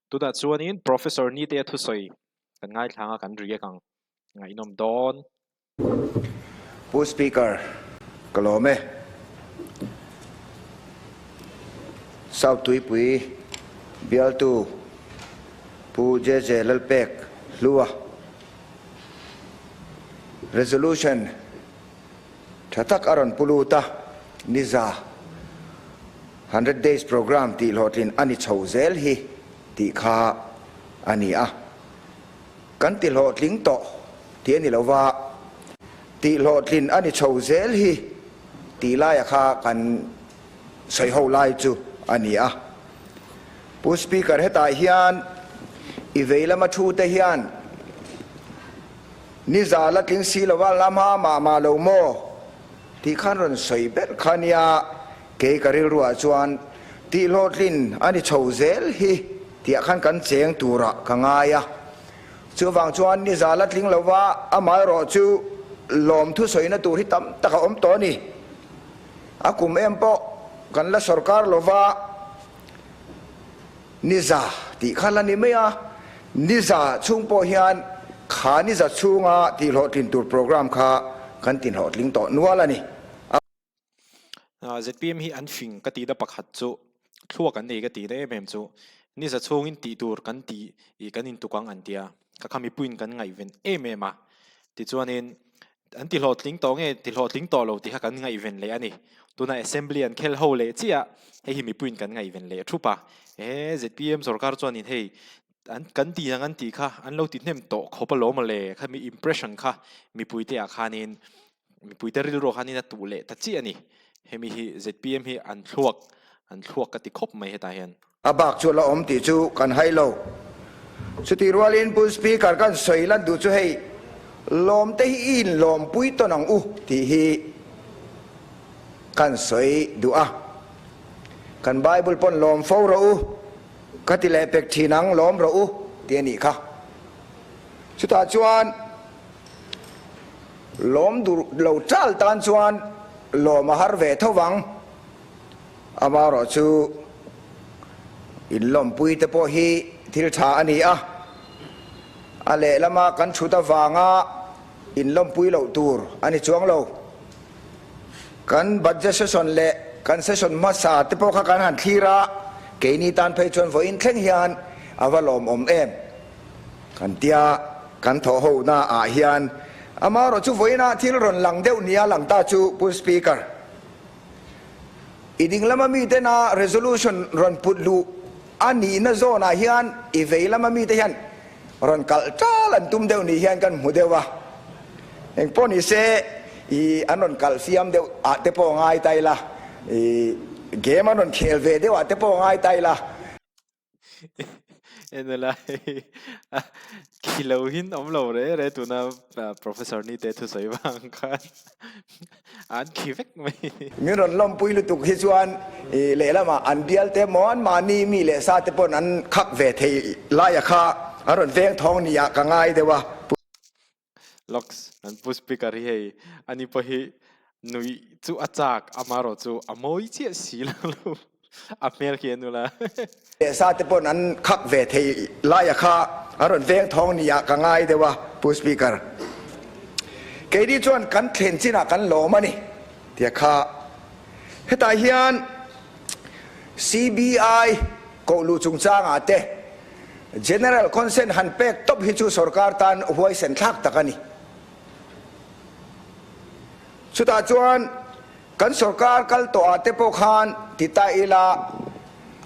Tunah chuanin Professor Nite-a thusawi kan ngaithla anga kan react ang. Ngaihnawm dawn. Pu Speaker, ka lawm e. South Tuipui bialtu Pu JJ Lalpek Hlua Resolution tha tak a rawn pu lut a, niza Hundred Days Programme tih hlawhtlin a ni chho zel hi tih kha a ni a. Kan ti hlawhtling tawh tih a ni lo va, tih hlawhtlin a ni chho zel hi tih laia kha kan sawi ho lai chu a ni a. Pu Speaker hetah hian i vei lama thu te hian ni za la tling si lova la hma mah mah lo maw tih khan rawn sawi ber kha nia kei ka rilruah chuan tih hlawhtlin a ni chho zel hi Tiah khan kan cheng turah ka ngai a. Chuvang chuan ni zal a tling lova, amaherawh chu lawmthu sawina tur hi tam tak a awm tawh a ni. A kum em pawh kan la sawrkar lova, ni za tih kha la ni mai a. Ni za chhung pawh hian kha ni za chhunga tihhlawhtlin tur programme kha kan tinhlawhtling tawh nual a ni. ZPM hi an fing ka tihna pakhat chu thluak an nei ka tihna em em chu ni za chhungin tih tur kan tih ih kan intuk ang an tia ka kha mipuiin kan ngaihven em em a tichuanin an ti hlawhtling tawh nge ti hlawhtling tawh lo tih kha kan ngaihven leh a ni tunah assembly an khel ho leh chiah hei hi mipuiin kan ngaihven leh thup a he ZPM sorkar chuanin hei an kan tih ang an tih kha an lo ti hnem tawh khawp alawm mawle khami impression kha mipuite ah khanin Mipuite rilru khan in a tuh leh ta chiah a ni. Hemi hi zpm hi an thluak an thluak ka ti khawp mai hetah hian. A bak chu la awm tih chu kan hai lo. Chutih rualin Pu Speaker kan sawi lan duh chu hei lawmte hi i inlawmpui tawn ang u tih hi kan sawi duh a. Kan Bible pawn lawm fo rawh u ka ti leh pek thin ang lawm rawh u tih a nih kha. Chutah chuan. Lawm duh lo chal tan chuan lawm a har ve tho vang. Amaherawh chu inlawmpui te pawh hi thil tha a ni a, a lehlama kan thut avanga inlawmpui loh tur a ni chuang lo. Kan budget session leh kan session hmasa te pawh kha kan han thlir a, keini tan phei chuan vawiin thleng hian a va lawmawm em. Kan tia kan thawh ho na ah hian amaherawh chu vawiinah thil rawn lang deuh nia lang ta chu Pu Speaker i ding lama mite na resolution rawn put luh a nihna zawn ah hian i vei lama mite hian rawn kalh tal an tum deuh ni hian kan hmu deuh a, engpawh ni se i an rawn kalh fiam deuh ah te pawh ngai ta ila i game an rawn khel ve deuh ah te pawh ngai ta ila. Enela hei khi lo hin awm lo re re tuna professor ni te thusawi vang khan an khi vek mai. Min rawn lawmpui lutuk hi chuan lehlamah an bial te maw an mahni mi leh sa te pawn an khak ve thei laia kha an rawn veng thawng ni ah ka ngai deuh a. Locks an pu speaker hi hei ani pawh hi nuih chu a chak amarawh chu a mawi chiah si lo lo a hmel khi a nula. Leh sa te pawn an khak ve thei laia kha an rawn veng thawng ni ah ka ngai deuh a Pu Speaker. Keini chuan kan thlen chinah kan lawm a ni tia kha hetah hian CBI koh luh chungchangah te General consent han pek tawp hi chu sorkar tan huaisen thlak tak a ni. Chutah chuan kan sorkar kal tawh ah te pawh khan ti ta ila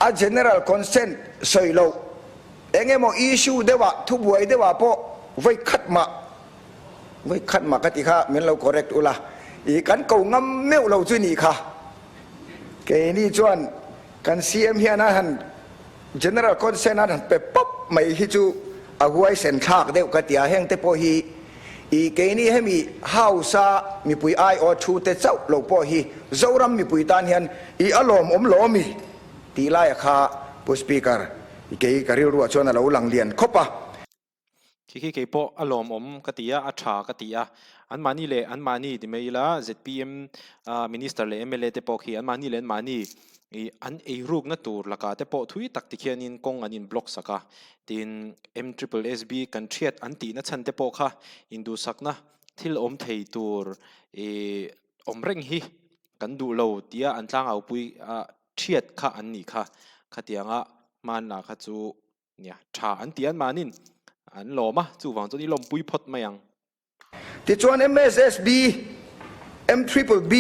a general consent sawi loh eng emaw issue deuh ah thubuai deuh ah pawh vawi khat mah vawi khat mah ka ti kha min lo correct ula i kan ko ngam meuh lo chu nih kha. Keini chuan kan CM hian a han General consent a han pe pawp mai hi chu a huaisen thlak deuh ka ti a, heng te pawh hi i keini hemi House a mipui aiawh thu te chauh lo pawh hi Zoram mipui tan hian i a lawmawm lo ami tih laia kha Pu Speaker i kei ka rilruah chuan a lo lang lian khawp a. Khi khi kei pawh a lawmawm ka ti a, a tha ka ti a. Anmahni leh anmahni ti mai ila ZPM Minister leh mla te pawh khi anmahni leh anmahni. Ih an eirukna tur lakah te pawh thui tak tikhianin kawng an in block sak a, tin MSSB kan thiat an tihna chhan te pawh kha induhsakna thil awm thei tur ih awm reng hi kan duh lo tia an tlangaupui a thiat kha an nih kha. Khatianga hmanla kha chu nia tha an ti an mahnin an lawm a, chuvang chuan i lawmpui phawt mai ang. Tichuan MSSB, M triple B,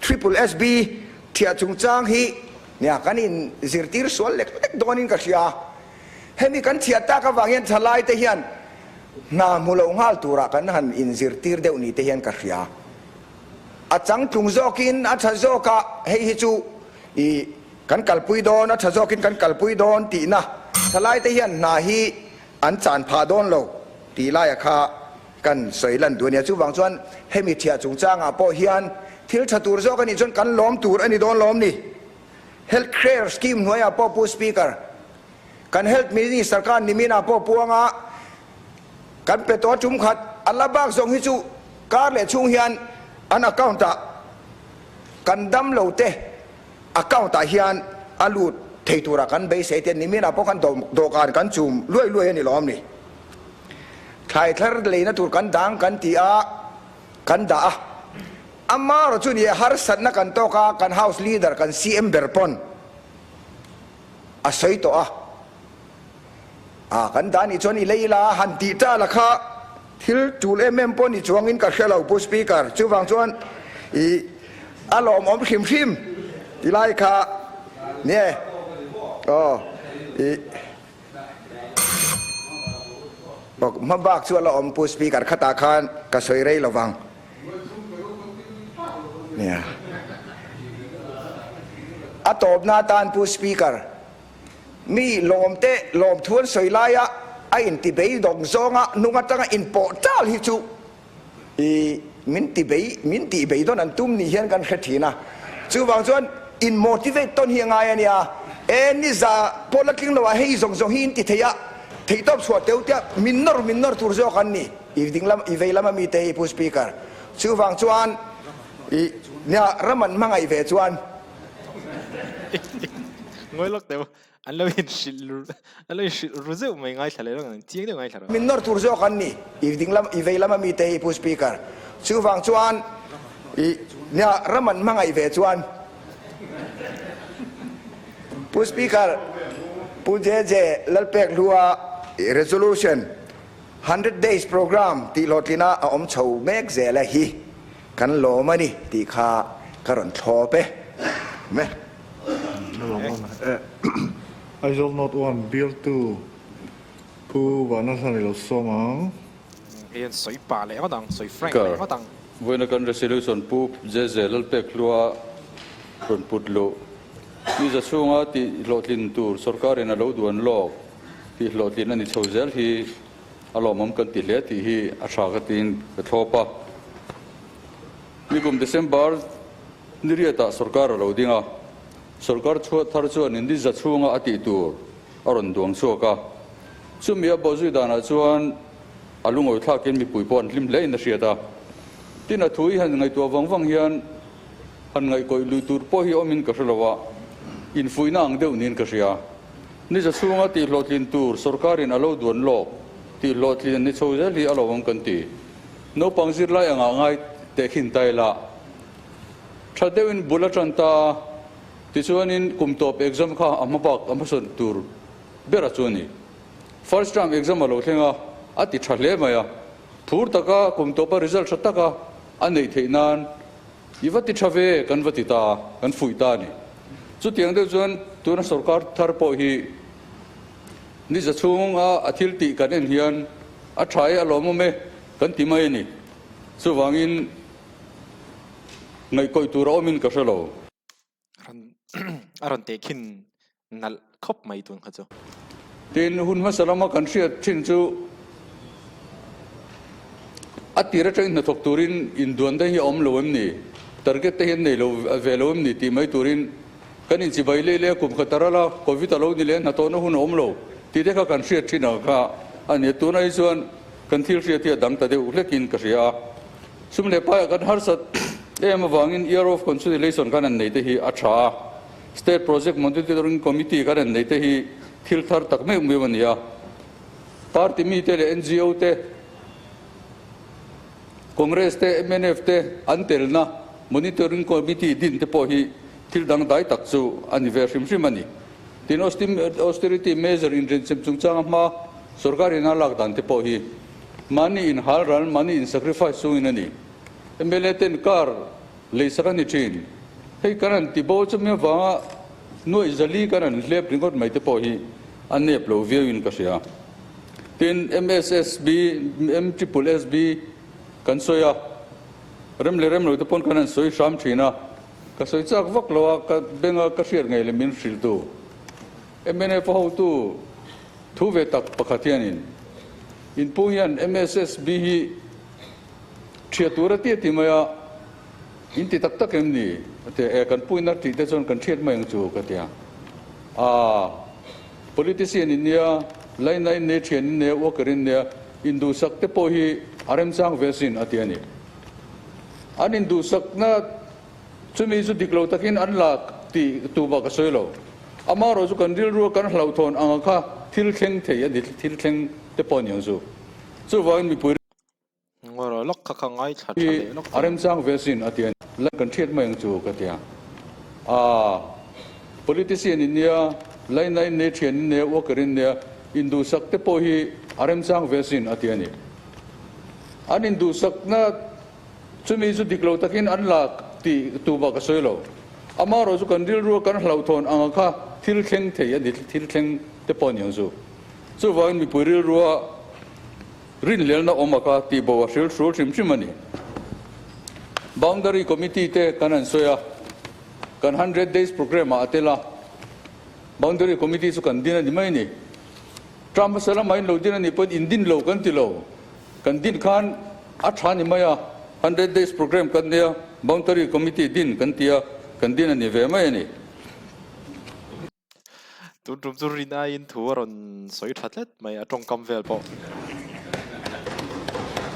triple SB thiah chungchang hi nia kan in zirtir sual lek lek dawnin ka hria. Hemi kan thiah tak avang hian thalai te hian hna hmu lo nghal turah kan han in zirtir deuh ni te hian ka hria. A changtlung zawkin a tha zawkah hei hi chu i kan kalpui dawn, a tha zawkin kan kalpui dawn tihna thalai te hian hna hi An chan phah dawn lo tih laia kha kan sawi lan duh a nia. Chuvang chuan hemi thiah chungchangah pawh hian thil tha tur zawk a nih chuan kan lawm tur a ni dawn lawm ni. Health Care Scheme hnuaiah pawh Pu Speaker, kan Health Minister khan niminah pawh puanga kan pe tawh a tum khat a la bak zawng hi chu kar leh chhung hian an account-ah kan dam lo te Account ah hian a lut thei tura kan beisei te nimin ah pawh khan dawhkan kan chum luai luai a ni lawm ni. Thlai thlar leina tur kan dang kan ti a, kan dah a. Amarawh chu ni e harsatna kan tawk a, kan house leader kan CM ber pawn a sawi tawh a. A kan dah nih chuan i lei ila han tih ta la kha thil tul em em pawh ni chuangin ka hre lo Pu Speaker, chuvang chuan i a lawmawm hrim hrim ti lai kha nie aw i bawk hma bak chu a la awm Pu Speaker khatah khan ka sawi rei lovang nia a tawpna atan Pu Speaker. Mi lawmte lawmthu an sawi laia a inti beidawng zawnga hnung atanga inpawh tal hi chu i min ti bei min tih beidawn an tum ni hian kan hre thin a. Chuvang chuan in motivate tawn hi a ngai a nia. E niza pawh la tling loah hei zawng zawng hi in ti thei a, theihtawp chhuah teu tia min nawr min nawr tur zawk an ni. I ding lam i vei lama mite hi Pu Speaker. Chuvang chuan i nia ram an hmangaih ve chuan Ngawi lawk teh u, an lo inhrilh an lo inhrilh ru zeuh mai ngaithla leh reng ang, chiang deuh ngaithla rawh. Min nawr tur zawk an ni, i ding lam i vei lama mite hi Pu Speaker. Chuvang chuan i nia ram an hmangaih ve chuan Pu Speaker, Pu JJ Lalpekhlua resolution 100 days program tih hlawhtlina a awm chho mek zel a hi. Kan lawm a ni tih kha ka rawn thlawp e. Me. Aizawl North 1 Bialtu Pu Vanlalhlani lo sawm ang. Hei an sawi pah leh ngawt ang, sawi frank leh ngawt ang. Vawiina kan resolution Pu JJ Lalpekhlua rawn put luh ni za chhunga tih hlawhtlin tur sorkarin a lo duan lawk tih hlawhtlin a ni chho zel hi A lawmawm kan ti hle tih hi a tha ka tiin ka thlawp a. Nikum December ni riatah sorkar a lo ding a, sorkar chhuat thar chuan in ni za chhunga a tih tur a rawn duang chhuak a. Chumi a bawhzui danah chuan a lungawi thlakin mipui pawh an hlim hle in a hriat a. Tin a thu i han ngaihtuah vang vang hian han ngaihkawih lui tur pawh hi awmin ka hre lo a, infuihna ang deuh niin ka hria. Ni za chhunga tih hlawhtlin tur sorkarin a lo duan lawk tih hlawhtlin an ni chho zel hi a lo awm kan ti. Naupang zirlai angah ngai teh khin ta ila. Tha deuhin bul a tan ta a, tichuanin kum tawp exam kha a hma bak a hmasawn tur ber a chu a ni. First term exam a lo thleng a, a ti tha hle mai a. Phur taka kum tawpa result tha taka a neih theih nan I va ti tha ve, kan va ti ta, kan fuih ta a ni. Chutiang deuh chuan tuna sorkar thar pawh hi ni za chhunga a thil tih kan en hian a tha e a lawmawm e kan ti mai a ni. Chuvangin ngaihkawih tur a awmin ka hre lo. A rawn tehkhin nalh khawp mai tun kha chu. Tin, hun hmasa lama kan hriat thin chu a tir atangin hnathawk turin induan daih hi a awm lo em ni, target te hi an nei lo ve lo em ni tih mai turin kan inchibai leh leh a kum khat a ral a, Covid a lo ni leh a hnathawhna hun a awm lo tih te kha kan hriat thin ang kha a ni a, tunah hi chuan kan thil hriat hi a dang ta deuh hlekin ka hria a. Sum leh paiah kan harsat em avangin Year of Consolidation khan an nei te hi a tha a. State Project Monitoring Committee kan rawn nei te hi thil thar tak meuh meuh a ni a. Party mite leh ngo te, Congress te, mnf te an telna Monitoring Committee din te pawh hi thil dangdai tak chu a ni ve hrim hrim a ni. Tin, austerity measure inrenchem chungchanga hma sorkar in a lak dan te pawh hi mahni inhal ral, mahni in sacrifice chungin a ni. Mla ten car lei sak a ni thin. Hei kan han ti bo chumi avanga nuaih zali kan han hlep ringawt mai te pawh hi a nep lo viau in ka hria. Tin, MSSB, MSSSB kan sawi a, rem leh rem lo te pawn kan han sawi hram thin a, ka sawi chak vak lo a, ka benga ka hriat ngei leh min hrilh tu mnf hotu thu ve tak pakhat hianin inpung hian MSSB hi Thiat tur a ti a ti mai a, in ti tak tak em ni? A ti a, e kan puina tih te chuan kan thiat mai ang chu ka ti a. Aa, politician in nia, laina in nia, thian in nia, worker in nia, induhsak te pawh hi a remchang ve asin a ti a ni. An induhsakna chumi chu dik lo takin an la tih tumah ka sawi lo. Amaherawh chu kan rilrua kan hlauhthawn anga kha thil thleng thei a ni, thil thleng te pawh a ni ang chu. Chuvangin mipui. Ngawr lawk kha ka ngaithla tha leh lawk A remchang ve sin a ti a ni. Kan hriat mai ang chu ka ti a. Aa, politician in nia, laina in nia, thian in nia, worker in nia, induhsak te pawh hi a remchang ve sin a ti a ni. An induhsakna chumi chu dik lo takin an la tih tumah ka sawi lo. Amaherawh chu kan rilrua kan hlauhthawn anga kha thil thleng thei a ni, thil thleng te pawh a ni ang chu. Chuvangin mipui rilrua Rinhlelna awm a kha tihbo a hril hrul hrim hrim a ni. Boundary Committee te kan han sawi a, kan Hundred Days Programme ah a tel a, Boundary Committee chu kan din a ni mai a ni. Term hmasa lamah in lo din a nih pawhin in din lo kan ti lo, kan din khan a tha ni mai a, Hundred Days Programme kan nia, Boundary Committee din kan ti a, kan din a ni ve mai a ni. Tun tum chu rin aiin thu a rawn sawi tha tlat mai, a tawngkam vel pawh.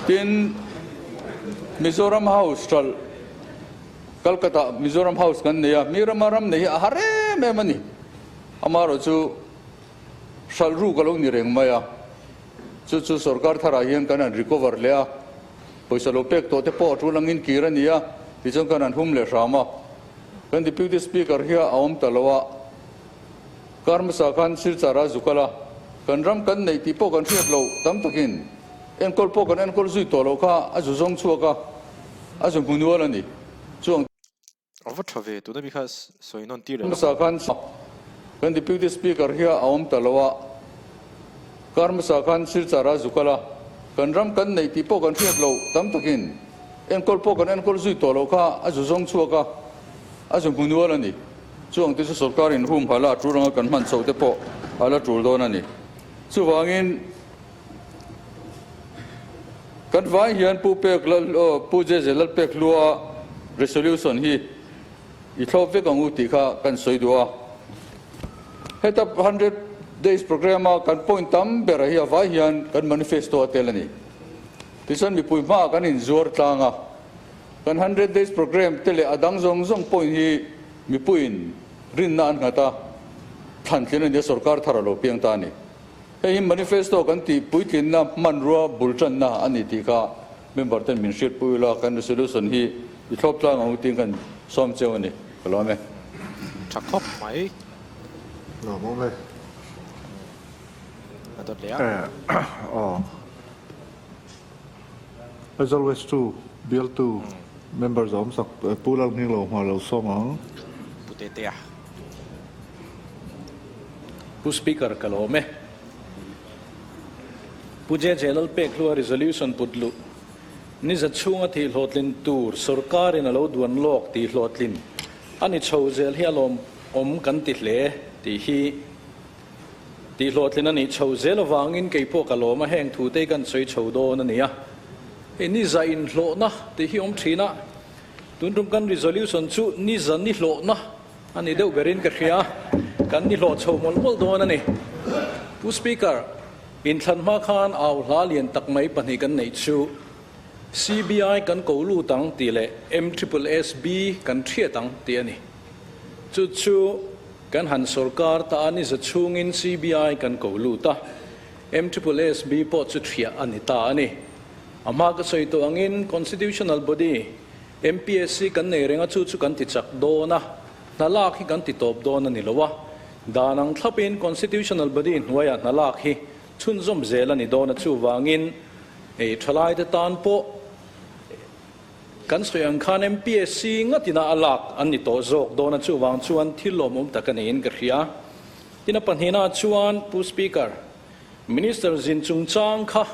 Tin, Mizoram House hralh, Calcutta Mizoram House kan nei a, mi rama ram nei hi a har em em a ni. Amaherawhchu hralh ruk a lo ni reng mai a, chu chu sorkar tharah hian kan han recover leh a, pawisa lo pek tawh te pawh a tul angin kir a ni a, tichuan kan han hum leh hram a. Kan Deputy Speaker hi a awm ta lo a, kar hmasa khan Silchar a zu kal a, kan ram kan neih tih pawh kan hriat loh tam takin enkawl pawh kan enkawl zui tawh loh kha a zu zawng chhuak a, a zu hmu nual a ni. Chuang. A va tha ve, tuna mi kha sawi nawn tir leh lawk Hmasa ang. khan kan Deputy Speaker hi a awm ta lo a, kar hmasa khan Silchar a zu kal a, kan ram kan neih tih pawh kan hriat loh tam takin Enkawl pawh kan enkawl zui tawh loh kha a zu zawng chhuak a, a zu hmu nual a ni. Chuang te chu sorkarin hum hala a tul anga kan hman chhoh te pawh a la tul dawn a ni. Chuvangin kan vai hian Pu Pek Lal aw Pu JJ Lalpek Hlua resolution hi i thlawp vek ang u tih kha kan sawi duh a. Heta 100 days programme a kan point tam ber hi a vai hian kan manifesto a tel a ni. Tichuan mipui hmaah kan inzuar tlang a, kan Hundred Days Programme te leh a dang zawng zawng pawhin hi mipuiin rinna an nghat a, thlan tlin a nia sorkar thar a lo piang ta a ni. Hei hi manifesto kan tih puitlinna hmanrua bul tanna a ni tih kha member ten min hriatpui ula, kan resolution hi i thlawp tlang ang u tiin kan sawm cheu a ni. Ka lawm e. Tha khawp mai. Lawmawm e. A dawt leh a. Aw. Aizawl West 2 bialtu member zawm sak Pu Lalhming lo hma lo sawm ang. Pu Tetea. Pu Speaker ka lawm e. Pu JJ Lalpekhlua resolution put luh ni za chhunga tih hlawhtlin tur sorkarin a lo duan lawk tih hlawhtlin a ni chho zel hi a lawm awm kan ti hle tih hi Tih hlawhtlin a nih chho zel avangin kei pawh ka lawm a, heng thute hi kan sawi chho dawn a ni a. Hei niza inhlawhna tih hi awm thin a, tun tum kan resolution chu niza nihlawhna a ni deuh berin ka hria, kan nihlawh chho mawlh mawlh dawn a ni. Pu Speaker, inthlan hma khan au hla lian tak mai pahnih kan neih chu CBI kan ko lut ang tih leh MSSB kan thiat ang tih a ni. Chu chu kan han sorkar ta a ni za chhungin CBI kan ko lut a, MSSSB pawh chu thiah a ni ta a ni. A hma ka sawi tawh angin Constitutional Body, MPSC kan nei reng a chu chu kan ti chak dawn a, hna lak hi kan ti tawp dawn a ni lo a. Dan ang thlapin Constitutional Body hnuaiah hna lak hi chhunzawm zel a ni dawn a chuvangin ei thalaite tan pawh Kan sawi ang khan MPSC ngatina a lak an ni tawh zawk dawn a, chuvang chuan thil lawmawm tak a niin ka hria. Tin a pahnihna chuan Pu Speaker, Minister zin chungchang kha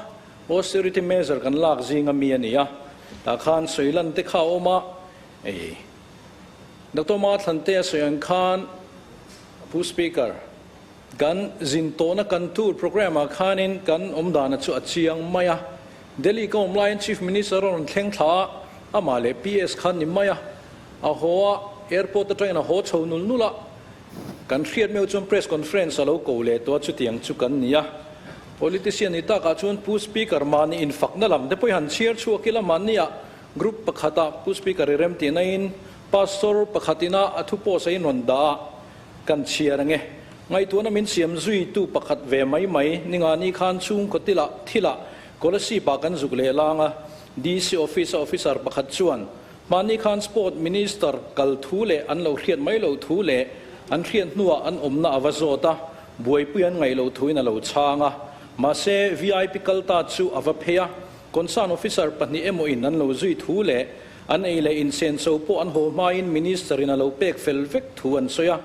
austerity measure kan lak zinga mi a ni a, tah khan sawi lan te kha a awm a, ei Doctor Mathlan te a sawi ang khan Pu Speaker, Kan zin tawhna kan tour programme ah khanin kan awmdana chu a chiang mai a. Delhi ka awm laiin Chief Minister a rawn thleng thla a, amah leh PS khan ni mai a. A haw a, airport atangin a haw chho nul nul a. Kan hriat meuh chuan press conference a lo ko leh tawh a, chutiang chu kan ni a. Politician ni takah chuan Pu Speaker mahni infakna lam te pawh i han chhiar chhuak ila mahnia group pakhatah Pu Speaker i remtih naiin Pastor pakhatina a thu post a inrawn dah a, Kan chhiar ange. Ngaihtuahna min siam zuitu pakhat ve mai mai Ningani khan chhungkaw tilah thilah Kolasib-ah kan zuk leh lang a, DC Office-a officer pakhat chuan hmani khan Sport Minister kal thu leh an lo hriat mai loh thu leh an hriat hnuah an awmna a va zawt a, buaipui an ngaih loh thuin a lo chhang a. Mahse, vip kal ta chu a va phei a, concern officer pahnih emawin an lo zui thu leh An ei leh insenso pawh an haw hmain Minister-in a lo pek fel vek thu an sawi a,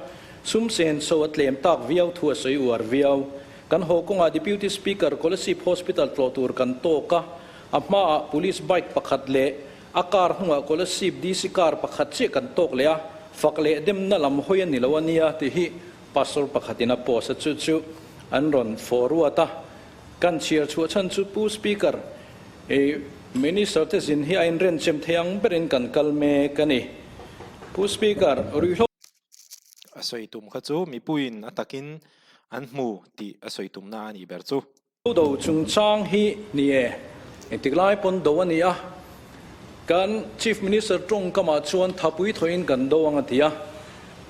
sum senso a tlem tak viau thu a sawi uar viau. Kan haw kawngah Deputy Speaker Kolasib Hospital tlawh tur kan tawk a, a hmaah Police bike pakhat leh a car hnungah Kolasib DC car pakhat chiah kan tawk leh a, fak leh demna lam hawi a ni lo a nia tih hi Pastor pakhatin a post a chu chu an rawn forward a. Kan chhiar chhuah chhan chu Pu Speaker, i Minister te zin hi a inrenchem thei ang berin kan kal mek a ni. Pu Speaker, ruihhlo. A sawi tum kha chu mipuiin a takin an hmu tih a sawi tumna a nih ber chu. Do chungchang hi ni e, engtik lai pawn do a ni a, kan Chief Minister tawngkamah chuan thapui thawhin kan do ang a ti a.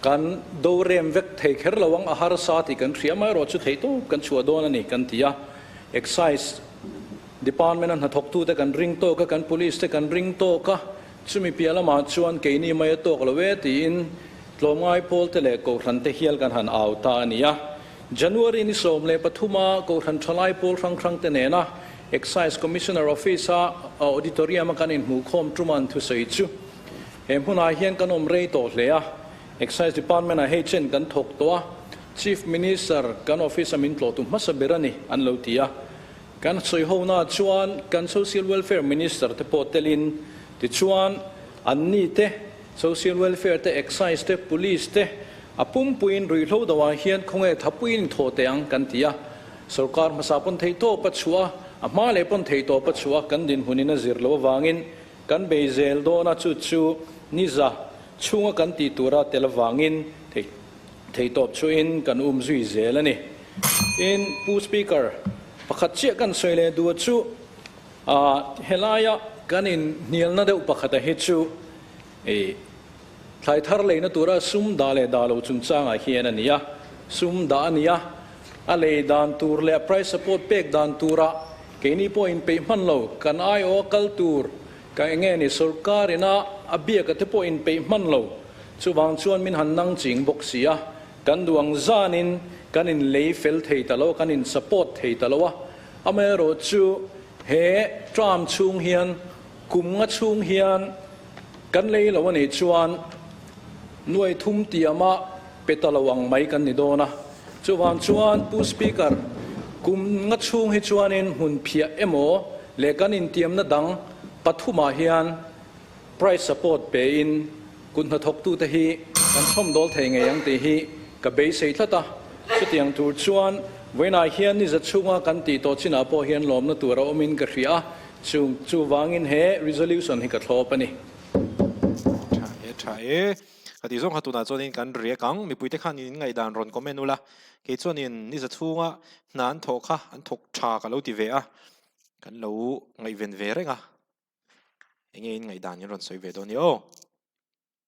Kan do rem vek thei kher lo ang, a harsa tih kan hria mai erawh chu theih tawp kan chhuah dawn a ni kan ti a. Excise Department a hnathawktute kan ring tawk a, kan Police te kan ring tawk a, chumi piah lamah chuan keini mai a tawk lo e tiin tlawmngai pawl te leh Kohhran te hial kan han au ta a ni a. January ni 13 a Kohhran thalai pawl hrang hrang te nena Excise Commissioner Office a Auditorium a kan inhmuhkhawm tum an thusawi chu He hmunah hian kan awm rei tawh hle a, Excise Department-ah hei chen kan thawk tawh a, Chief Minister kan office-a min tlawhtu hmasa ber a ni, an lo ti a. Kan sawi hona chuan kan Social Welfare Minister te pawh telin, tichuan anni te, Social Welfare te, Excise te, Police te, a pumpuiin ruihhlo doah hian khawnge thapuiin inthawh teh ang kan ti a. Sorkar hmasa pawn theihtawp a chhuah a, a hma leh pawn theihtawp a chhuah a, kan dinhmunin a zir loh avangin Kan bei zel dawn a, chu chu niza chhunga kan tih tura tel avangin thei theihtawp chuin kan um zui zel a ni. Tin, Pu Speaker, pakhat chiah kan sawi leh duh chu ah helaia kan inhnialna deuh pakhata hi chu ih thlai thar leina tura sum dah leh dah lo chungchangah hian a ni a, sum dah a ni a, a lei dan tur leh a price support pek dan tura Keini pawh inpeih hman lo, kan aiawh a kal tur ka eng nge ni sorkar ina a biak a te pawh inpeih hman lo, chuvang chuan min han nang ching bawk si a, kan duh ang zanin kan in lei fel thei ta lo a, kan in support thei ta lo a, amaherawh chu he term chhung hian kum nga chhung hian kan lei lo a nih chuan nuai thum tiama pe ta lo ang mai kan ni dawn a, chuvang chuan Pu Speaker, kum nga chhung hi chuanin hmun phiah emaw leh kan intiamna dang pathumah hian price support pein kut hnathawktute hi kan chhawmdawl thei ngei ang tih hi ka beisei tlat a, chutiang tur chuan vawiinah hian ni za chhunga kan tih tawh chinah pawh hian lawmna tur a awmin ka hria a, chung chuvangin he resolution hi ka thlawp a ni. Tha e, tha e. Ka tih zawng kha tunah chuanin kan riak ang, mipuite khan in ngaihdan rawn comment ula, kei chuanin ni za chhunga hna an thawh kha an thawk tha ka lo ti ve a, kan lo ngaihven ve reng a, enge in ngaihdan in rawn sawi ve dawn ni aw.